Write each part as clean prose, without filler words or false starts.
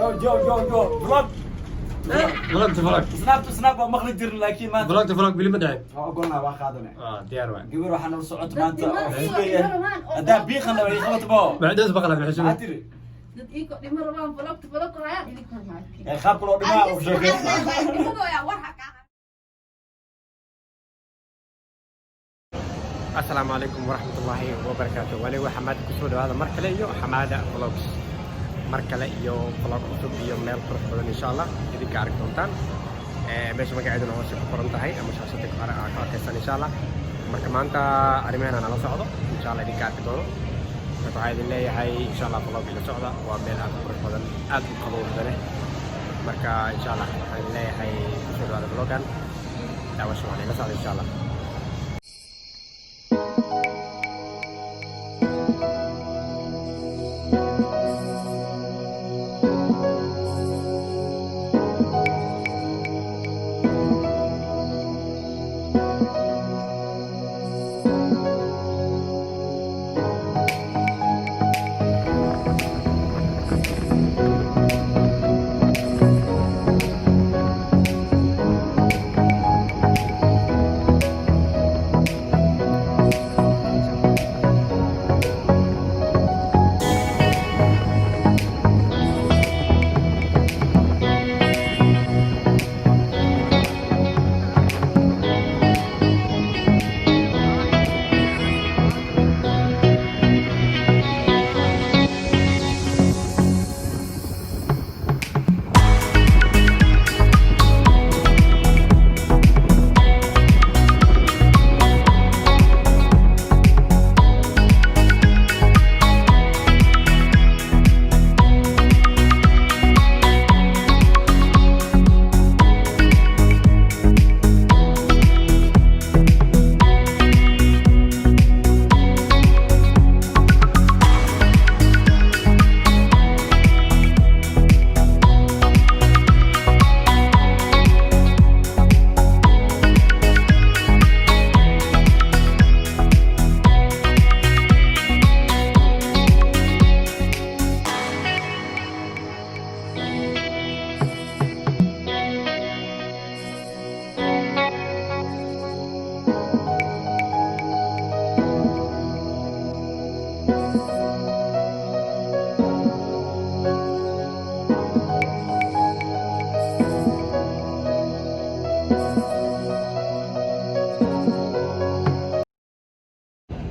Yo yo yo yo, vlog. Vlog to vlog. Snap to snap waa maqli jirin, laakiin maanta Vlog to vlog weli ma dhicin. Waa ogolnaa, waa qaadanay. Ah, diyaar waay. Gabar waxaa nala socota Dad maanta oo dhiman sugaya. rabaan oo Haddaa biiqan la qabato bo. Maxay baqala maxay Maxaa sugay? tiri? Dad iiko dhima rabaan vlog to vlog hayaan idinka hormaarkin. Ee, qaabka loo dhimaa oo sheekay. Asalaamu calaykum waraxmatullaahi wabarakaatu. Wani waa Xamaada, kusoo dhawaada mar kale iyo Xamaada Vlogs, mar kale iyo vlog cusub iyo meel qurux badan, insha Allah idinka arki doontaan. Meesha magaceeduna hoose ku qoran tahay ama shaashada ka arkaysaan, insha Allah. Marka maanta arrimahan nala socdo, insha Allah idinka arki doono. Marka waxaa idin leeyahay, insha Allah vlog ila socda. Waa meel aad u qurux badan, aad u qabow badan. Marka insha Allah waxaan idin leeyahay kusoo dhawaada vlogan, daawasho waxaan ila socda, insha Allah.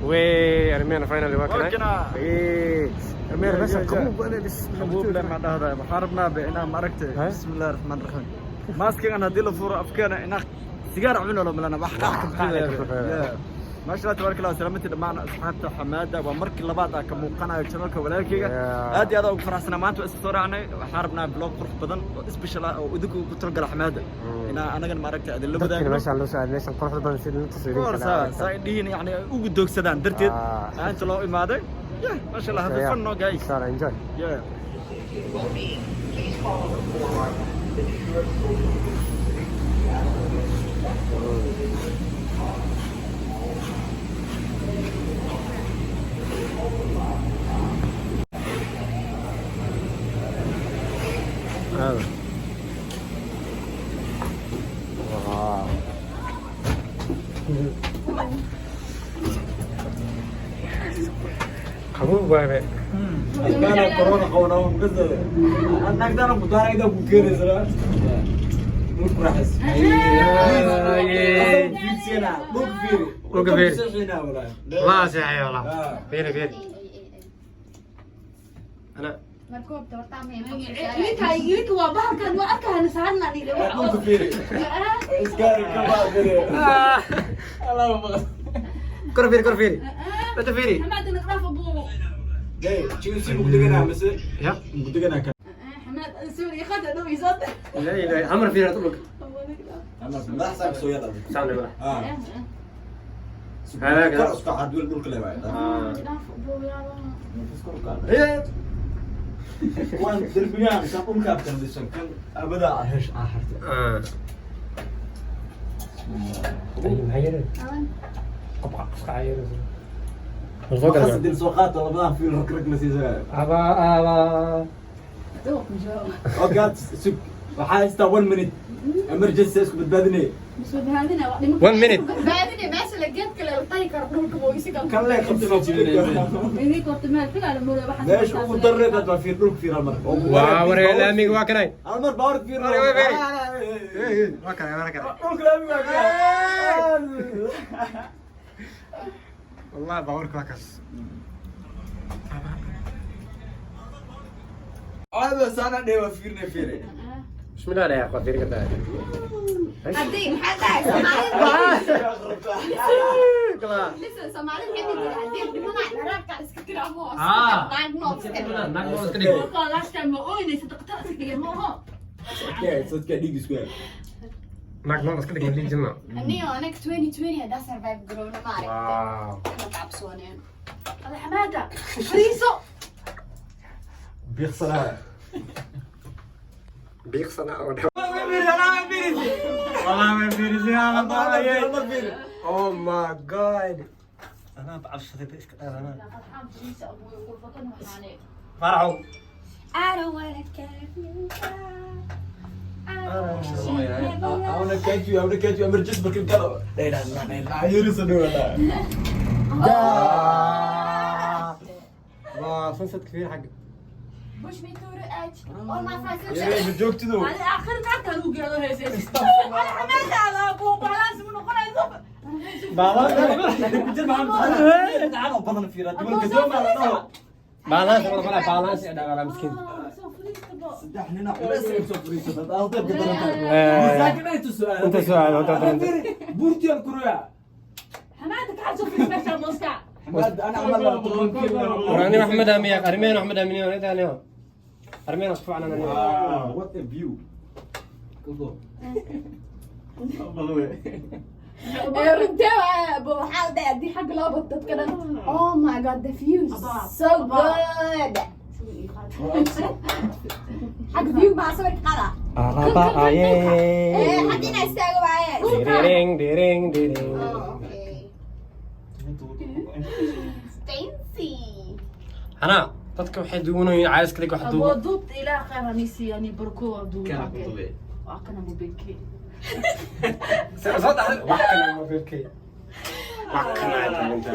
Wey, armena finally waa kana. Waa kana. Ee, armena meesha qabow bana bis. Qabuub leh ma dhahdaa, waxaan rabnaa be inaan maaragtay. Hay? Bismillahi raxmaan raxiim, maaskigan haddii la furo afkeena inaa sigaar cuno lo malana wax qax ka Qax ka bixinaya. Maasha Allah, tabaaraka Allah. Salaamati dhammaan asxaabta Xamaada. Waa markii labaad aan ka muuqanayo channelka walaalkayga. Aad iyo aad ugu faraxsanaa. Maanta waa isla soo raacnay. Waxaan rabnaa vlog qurux badan oo special ah oo idinku ku talagala Xamaada inaa anagana maaragtay adin la Dadkina wadaagno. meeshaan loo soo aaday, meeshan quruxda badan sida inta soo Of course, saa indhihiin yani ugu doogsadaan darteed inta loo imaaday. Yeah, maasha Allah, have fun, no guys. Insha Allah, enjoy. Yeah. Well-being, please follow the four guidelines that ensure social distancing Aad. Wow. Qabow waay be. Haddaana corona qabno qasada annagdana mudaarayda ku keenaysaa dhulku raaxis fiirsina, dhulku fiiri. Dhulka fiiri. Seexina walaa. Ma seexay walaa. Fiiri fiiri. Ana Idinka waa bahalkan waa arkahana saarna aniga. Dhulku fiiri, iskaari kama fiiri. Allah maqas. Kor fiiri, kor fiiri. Inta fiiri. Xamaad naqraaf abu. Hey, chilsi mugdiganaa mise Ya. mugdiganaa kan. Xamaad sorry, khada dhow isad. La ilaha, amar fiiri dhulka. Madax saak soo yada. Saamne bala. Ah. Hada kor isku cad wil dhulka leeyahay. Dhaaf abu yaa. Ee. Waan derbigaan kan dhulka kan dhisan kan abada hesh aaxirta. Ah. Ay, maxay yeelay? Qabqa qabqa yeelay. Maqas dil soo qaata labadan fiil rag rag la siisaa. Aba aba. Okay, sug. Waxaa haystaa 1 minute. Emergency isku badbaadinay. 1 minute. Badbaadine meesha la geed kale la tagi karo dhulka mooysi kan. Kan lee qabtay ma meesha ugu darreed hadda waa fiir dhulka fiir hal mar. Waa waree laamiga waa kanay. Hal mar baawar fiir. Waree, waree. Waa kanay, waa kanay. Dhulka laamiga waa kanay. والله باورك waa kaas. Caada saana dheewa fiirne fiire. بسم الله يا اخوان fiiri kartaa. Haddii maxaa dhahay Soomaalida? Listen, Soomaalida waxay dhihi jireen haddii dhimanaa ciraabka iska tiraamo. Naag nool iska dhig. Naag nool iska dhig. Okay, sadka dhiig isku hel. Naag nool iska dhig ma jirno. Aniga anaga 2020 haddaa survive garowna ma aragtay. Wow. Ma cabsooneen. Xamaada, fariiso. Biiqsanaa. Biiqsana oo dhan. والله ما fiirisi. Hal mar fiir. Oh my God. Anaa bacabsaday ba iska dhaaf anaa. Farxow. I don't wanna care if you cry. I don't wanna I wanna catch you, I wanna catch you. Emergency markii kala. La ilaha illallah, la ilaha yurisa dhawala. Waa sunset كبير حق. Push me to the edge. All my friends are Yare ma joogtido. Baala badan fiira. Dumarka dooma la dhaho. Balance wala balance ee dhagaa miskiin. Saddex nin oo culays ay soo fariisatay. Aad dadka badan tahay. Masaakin ay tusu'aal. Inta su'aal, inta badan. Buurtiyan kuruya. Xamaad ana camal la toban kiilo. Warani Axmed Amiya, armeen Axmed Aminiyo, anida aniyo. Armeen isku fiican aniyo. Wow, what a view. Runtii waxaa la dhahay haddii xagga loo bato dadka dhan. Oh my God, the view is so good. Xagga view baa sawirka qaada. Alaba aye. Eh, xagga inaa istaago waaye. Diring diring diring. Oh, okay. Fancy. Hana, dadka waxay duwanayeen caaska dhig wax duubo. Duubta ilaah khayr hanisiiyani barko duuba. Waa kana mobilkii. Soo dhaxal wax kale mobilkay. Wax kale inta.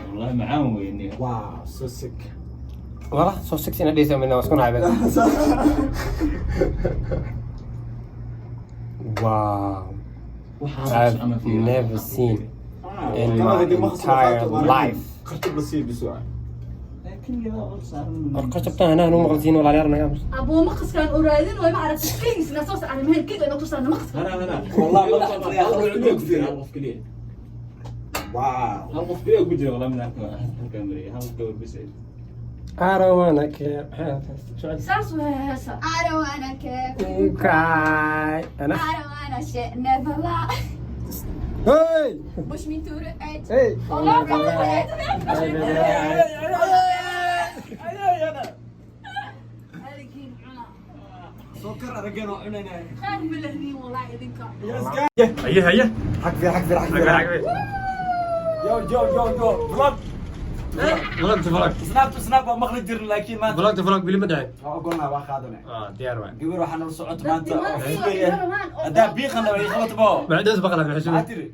والله معاهم ويني. Wow, so sick. Wala soo six ina dhisa midna isku nahay. Wow. I've never seen in my entire life. Khartib la sii biso. Warqasabtan anaa nuu maqalsiin walaalayaal naga aamus. Abuu maqaskaan u raadin way ma aragtay keligiisna soo saaray mahel keliga inuu tusaan maqaska. انا انا والله ما هل fiir. قف كليه Wow. هل قف كليه قجري والله من الكاميرا هل قبل بس. I don't wanna care. Saas waa heesa. I don't wanna care. Cry. Ana. I don't wanna shit never lie. Hey! Push me to the edge. Hey! Allah Soo kar arageen oo cunayna. Haye haye. Xag fiir, xag fiir, xag fiir. Yo, yo, yo, yo. Vlog. Vlog to vlog. Snap to snap waa maqli jirin laakiin maanta. Vlog to vlog weli ma dhacin. Waa ogolnahay, waa qaadanay. Ah, diyaar waay. Gabar waxaa nala socoto maanta oo xisbiga. Haddaa biiqana way qabato bo. Macdaas baqala Maxaa maxay tiri?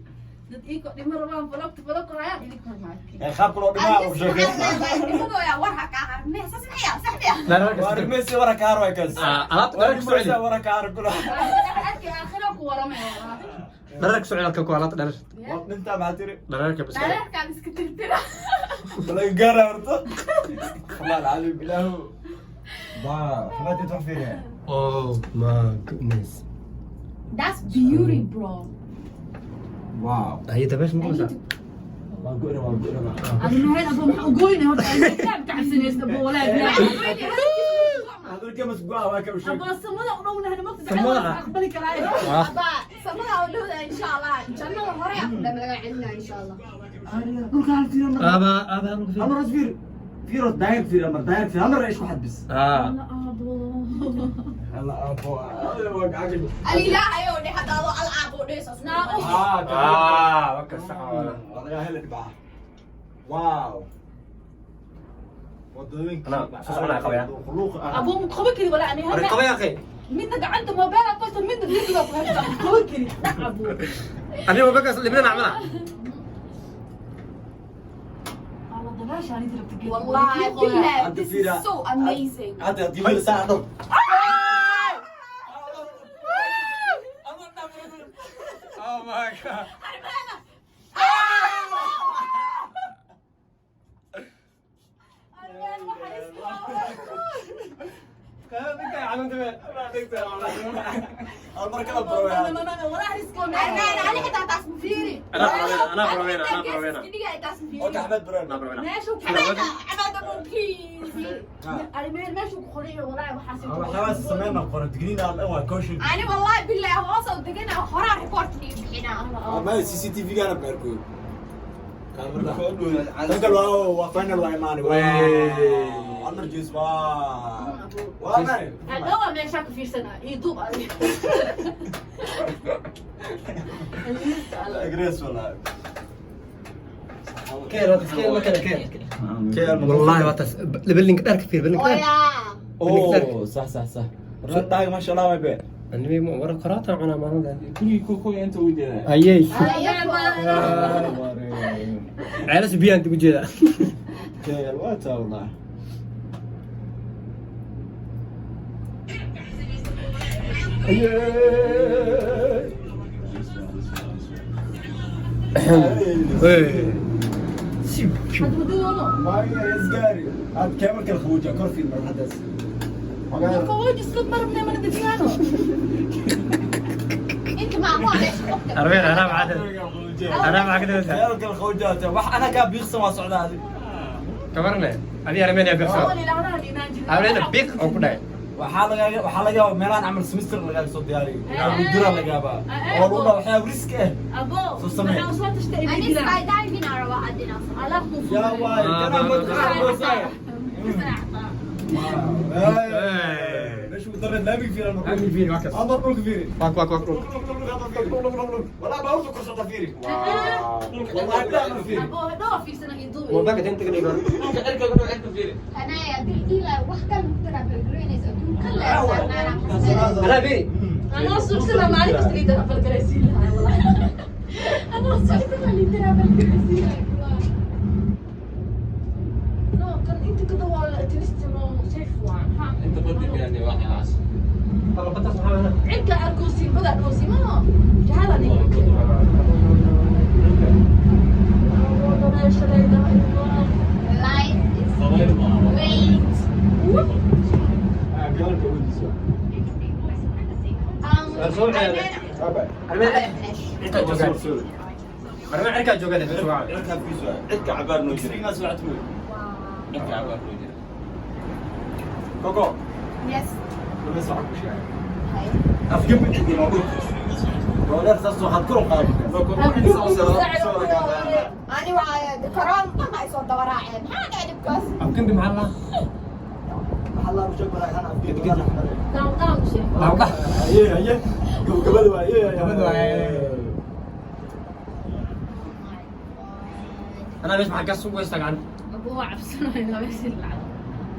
Dad iiko dhimo rabaan vlog vlog hayaan idinka hormaadkii. Ee, qaabka loo dhimaa uu sheegay. La la Waa arrimaysi waranka har waay kaas. Alaabta Waa dharka soo celi. arrimaysi waranka har kula. Arkay aakhira ku waramay walaa. Dharka soo celi halka ku alaabta dhar. Waa dhintaa maxaa tiri? Dharka bas. Dharkaan iska tirtira. Balaga gaara horta. Allah alcaliim ilaahu. Baa, xamaad inta wax fiiriyaa. Oh my goodness. That's beauty, bro. Wow. Haye dabeesh ma qoraysaa? Waa go'na, waa go'na. Adi maxay abo maxaa u goynay horta ay ka cabsanaysa abo walaa bilaa. Hadalka masbuuca waa ka u sheeg. Abo samada u dhownahay ma Samada. aqbali karaayo. Ah. Samada u dhowda insha Allah. Jannada hore ku dhan laga celinaa insha Allah. Dhulka hal fiir mar. Aba aba halka fiir. Hal mar fiir. Fiiro daayir fiir mar daayir fiir. Hal mar ish waxad bis. Ah. Halla abo. Waa gacag. Alilaahayo dhe hadda adoo alcaab oo dheesas. Naa Ah, Ah, waka sax wala. Waa laga heli dhibcaha. Wow. Anaa soo soconaya qabaya. Abuu ma qaban kari walaa ani Arrin qabaya akhi. Midna gacanta mobile ku haysta, midna video ku haysta. Ma qaban kari dhac abuu. Aniga mobilkaas libnana camala. Alla dabaasha ani dirabta geed. Wallahi billahi, this is so amazing. Hadda haddii wiil saac dhow. Oh my God. Hal mar kala baro. Armaan, ani xitaa taas ma fiiri. Anaa barweena, anaa barweena, anaa barweena. Iska dhigaa taas ma fiiri. Okay, Axmed baro. Anaa barweena. Xamaada, Xamaada, please. Waxyaabahaas sameyn baan qoran digniin aan dhan waa caution. Ani wallahi billahi hoos oo degana horaa report liiga bixinaa. Ma CCTV gaana baarkoy. Kaamirada. Tan kale waa final waa imaanay. Waa under juice waa. Waa imaanay. Hadhowa meeshaa ku fiirsanaa ii duub adi. Agrees wallahi. والله waa taas lebelinka dharka fiir belinka dharka. Oya. Oh, صح صح صح. Rag ma sha Allah way be. Anime ma war karaata cunaa maalin. كل كل كل انت وجهه. Ayay. Ceelas biyaan dib u jeedaa. KL waa taa wallahi. Maaya isgaari. Aad kamarka khuuja kor fiil mar hadaas. Inta ma aqoon meesha qofka. Arbeen anaa macada. Anaa macada. Kamarka khuuja wax ana ka biiqsan waa socdaa adi. Kabarne. Adi arbeen yaa biqsan. Arbeen biq oo ku dhahay. Waxaa laga yaabaa meelahan camal semester lagaaga soo diyaariyo. Mudura laga yaabaa. Oo lagu dhaho waxyaabo risk ah. Soo samee. Ani skydiving aan rabaa hadda inaan sameeyo. Yaa waay, kana ma taqaan. Meesha ugu darreed laamiga fiiran marka. Laamiga fiiri, waa kaas. Hadda dhulka fiiri. Waak waak waak dhulka. Walaa baabuurta kor socda fiiri. Wallahi billahi ma fiiri. Mobilka inta ka dhigo. Anaya dil ila wax kale ma ku taraafalgareynaysa adduun kale saarnaana. Anaa fiiri. Anoo suuxsana maalin kasta ii taraafalgaraysiin lahaa wallahi. Anoo socdana li taraafalgaraysiin lahaa. No, kan inta kada waa la atlist no safe waa. انت بدي يعني واحد عاص. Qalabataas maxaa weynaa? Cirka arkoosin bada dhoosin ma jahala ni. Life is great. Gaarka wadiisa. Soo ceelay. Arbeen cirkaa joogaa. Arbeen cirkaa joogaa dee soo wacay. Cirka fiiso. عندك عبار نوجري. Signaas waa tuwe. عندك عبار نوجري. Koko. Yes. Lama socon ku sheegay. Afgembi cidi ma dhulka. Doolar saas oo had kor u qaado. Ani waa korona dhan ay soo daba raaceen. Maxaa dhacay dhibkaas? Afgembi maxaa la? Waxaa la rusheeg balaa afgembi. Down down sheeg. Lawda. Aye aye. Gabagabada waa aye. Gabadha waa. Anaa meesha maxaa gas ugu haystaa gacanta? Abuu waa cabsanayaa meesha lacag.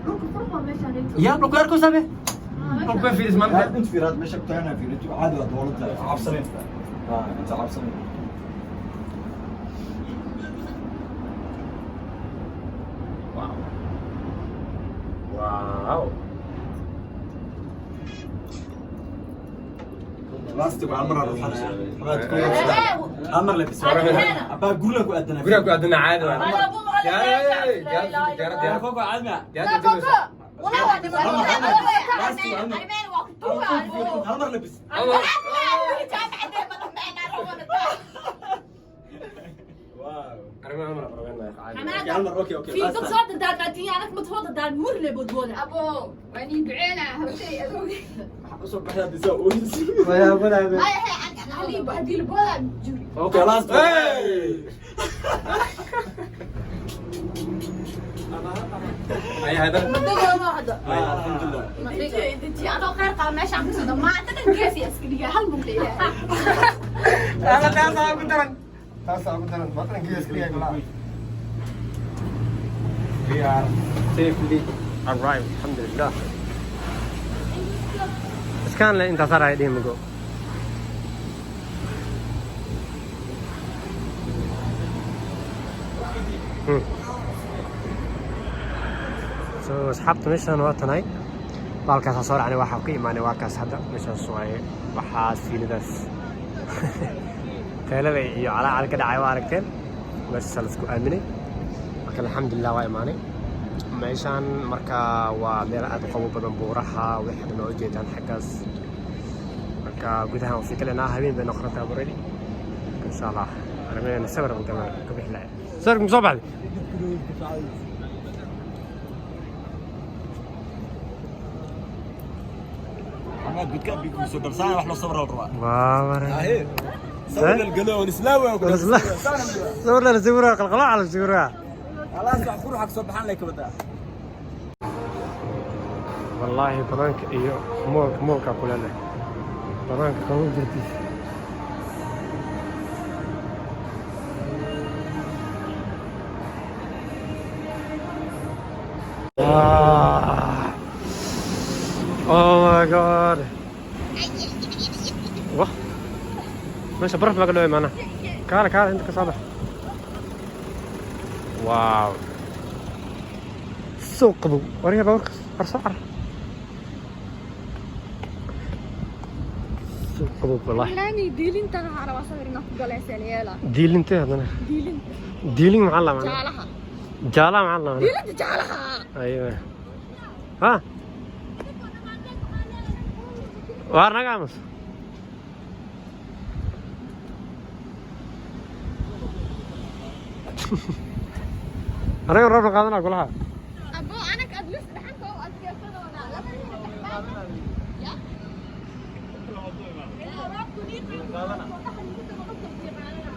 Dhulka qurux waa meeshaan inta. Yaa dhulka arkaysaa be? Dhulka fiiris maanta. Inta fiiraad meesha ku taagana fiiri intu caadi waa dowladda cabsaneen. Inta cabsaneen. Wow. Wow. Last waa mar aan ruxanaya. Hal mar lebis. Abaa guriga ku aadana. Guriga ku aadana caadi waa. Ala abuu ala. Diyaarad diyaarad. Koko caadi ma. Diyaarad degaysa. Walaa waa dhiman. Armeen waa ku tuugaa. Hal mar lebis. Wow. Arrimaha mar barweynaa caadi. Hal mar okay okay. في dad soo dardaarmaatiyin anak ma soo dardaar murle boodbooda. Abo, waan ii duceynaa hawshay adoog. Waxaa usoo baxdaa bisa ooyis. Waya wala. Ay hay an hadii la boodaa juri. Okay last. Hey! Ay hada. Madagoono hadda. Alhamdulillah. Deji anoo khayr qaba meeshaan ku socdo maanta dhan geesi iska dhigaa hal mugla ilaahay. Ala taas ugu daran. Taas ugu daran. Maanta gees kaliya kula. We are Safely arrived, alxamdulilah. Iskaan le intaas araya dhihi mago. So asxaabta, meeshaan waa tanay, baalkaas soo raacnay, waxaa ka imaanay waa kaas. Hadda meeshaas waaye, waxaas fiilidaas teelada iyo calaacal ka dhacay waa aragteen. Meeshaas la isku aaminay. Marka alxamdulilah waa imaanay meeshaan. Marka waa meel aad u qabo badan, buuraha wixii dhan oo ujeedaan xaggaas. Marka gudaha waan sii galanaa, habeen bay noqon rabtaa already. Insha Allah aragna sawir aan ka bixi lahay. Sawirka ma soo baxday? Xamaad gudka bi ku soo galsaan wax loo sawir la rabaa. Waa waray. Sawir la galo oo islaawa. Sawir la sawira, qalqalaa la sawira. Khalaas, wax quruxa soo baxan lay ka wadaa. Wallaahi banaanka iyo moolka kulele banaanka qabow jirtiis. Ah. Oh my God. Wah. Meesha baraf baa ka dhaway maana. Kaala kaala, inta ka soo bax. Wow. Soo qabow. Wariga baaburka war soo car. Soo qabow wallahi. Laami diilinta waxaa rabaa sawir inaan ku galaysan yeela. Diilintee haddana? Diilinta. Diilin maxaa la macnaa? Jaalaha. Jaalaha maxaa la macnaa? Diilinta jaalaha. Aywa. Ha? Waar naga aamus. Anaga roobna qaadanaa kulaha. Abo anak adlis dhaxanka u adkeysanona laba nin dhaxbaan ya. Roobku dhiiqay dhaxan ku tago qofka fiiqaanana.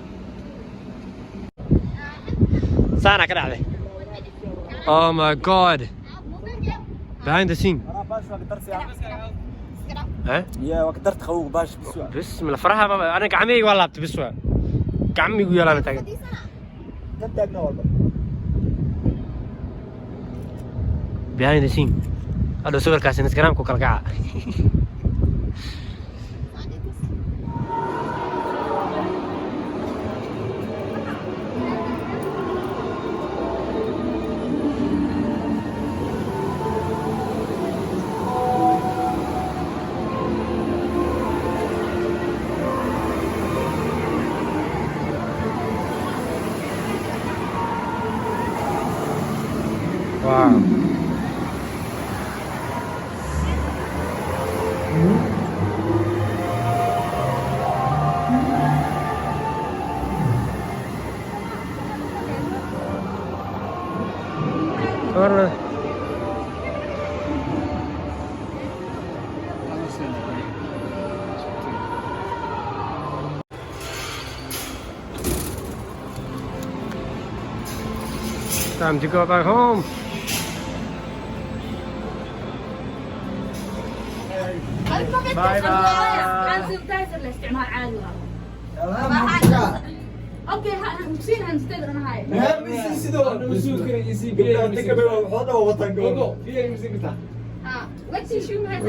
Saana ka dhacday. Oh my God. Behind the scene. Eh? Ya waa ka darta qabowga baash bis waa. Bismillah, faraha baba ana gacmahayga waa laabtay, bis waa. Gacmahaygu yalaana taagan. Kan taagna walba. Behind the scene. Hadhow sawirkaas Instagram ku kala kaca. Wow. Warna. Time to go back home. Bye bye. Hand sanitizer la isticmaal caadi waa. Okay, siin hand sanitizer ana haya. Ha, wet tissue ma haysaa?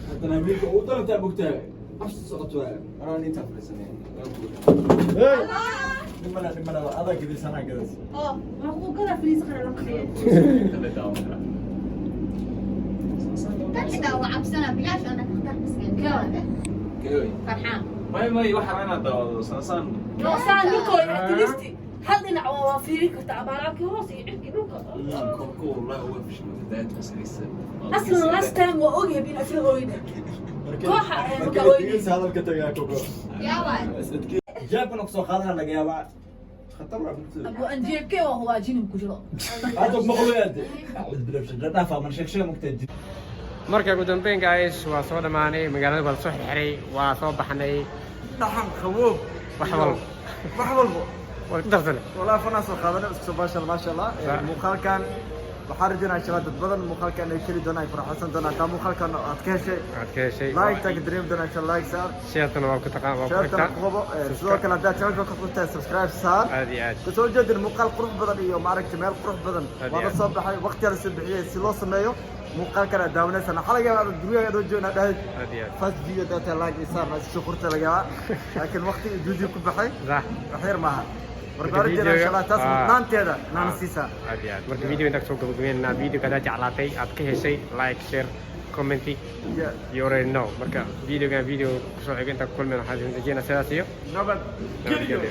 Haddana wiilka uu darantaa bogtaa cabsi socoto waaye, anaa intaa fadhiisanay. Dhimana dhimana, adaa gadis, anaa gadis. Oh, waa ku gada fariis qara la qaxay. Tan xitaa waa cabsana bilaash ana takhtar miskiin. Farxaan. May may, waxaan inaad daawado saasaan. No, saan ninkoo at least hal dhinac waa fiirin kartaa abaalakii hoos iyo cirkii dhulka. Koko wallahi waa fishmay daad masriisa. Aslan last time waa ogyahay in asla ooyna. Kooxa ayaa markaa ooynaysa. Hadalka tagaa koko. Yaa waay. Jeebkana kusoo qaadana laga yaabaa, khatar waa mugtada. Abu anjeebkee waa huwaajinin ku jiro. Hadda maqluyaade acuud bilaa shaqo dhaafa man sheeg sheeg mugtaa. Marka ugu dambeyn guys, waa soo dhammaanay, magaalada waa la soo xirxiray, waa soo baxnay. Dhaxan, qaboob. Wax walba. Wax walbo. Waa ku darsanay. Walaa fanaa soo qaadanay, isku soo baashal, maasha Allah. Sax. Muuqaalkan Waxaan rajaynaa insha Allah dad badan muuqaalkan ay keli doonaan, ay faraxsan doonaan. Hadaa muuqaalkan aad ka heshay, Aad ka heshay, like tag dareemi doonaa insha Allah, like saar. Share-tana waa ku taqaan, waa ku Share-tana xigtaa. Ku qabo. Sidoo kale haddaad channelka ku xustaa, subscribe saar. Aad iyo aad. Kasoo jeedin muuqaal qurux badan iyo maaragtay meel qurux badan. Aad iyo Waa la aad. soo baxay, waqtiyaa la soo bixiyey si loo sameeyo muuqaalkan aad daawanaysaan. Waxaa laga yaabaa guryaha adoo joogna dhahayd Aad iyo aad. first video data like iyo saar si qurta laga yaabaa, laakiin waqti iyo juhdi ku baxay wax yar maaha. Marka Marka rajayna insha Allah taas mudnaanteeda naana siisaa. Aad iyo aad. Marka video intaa kusoo gabagabeynaa. Videoga haddaad jeclaatay, aad ka heshay, like, share, comment. You already know. Marka videogan video kusoo xigo intaan ku kulmayno, waxaan idin rajeynaa sidaas iyo nabad nabadgelyo.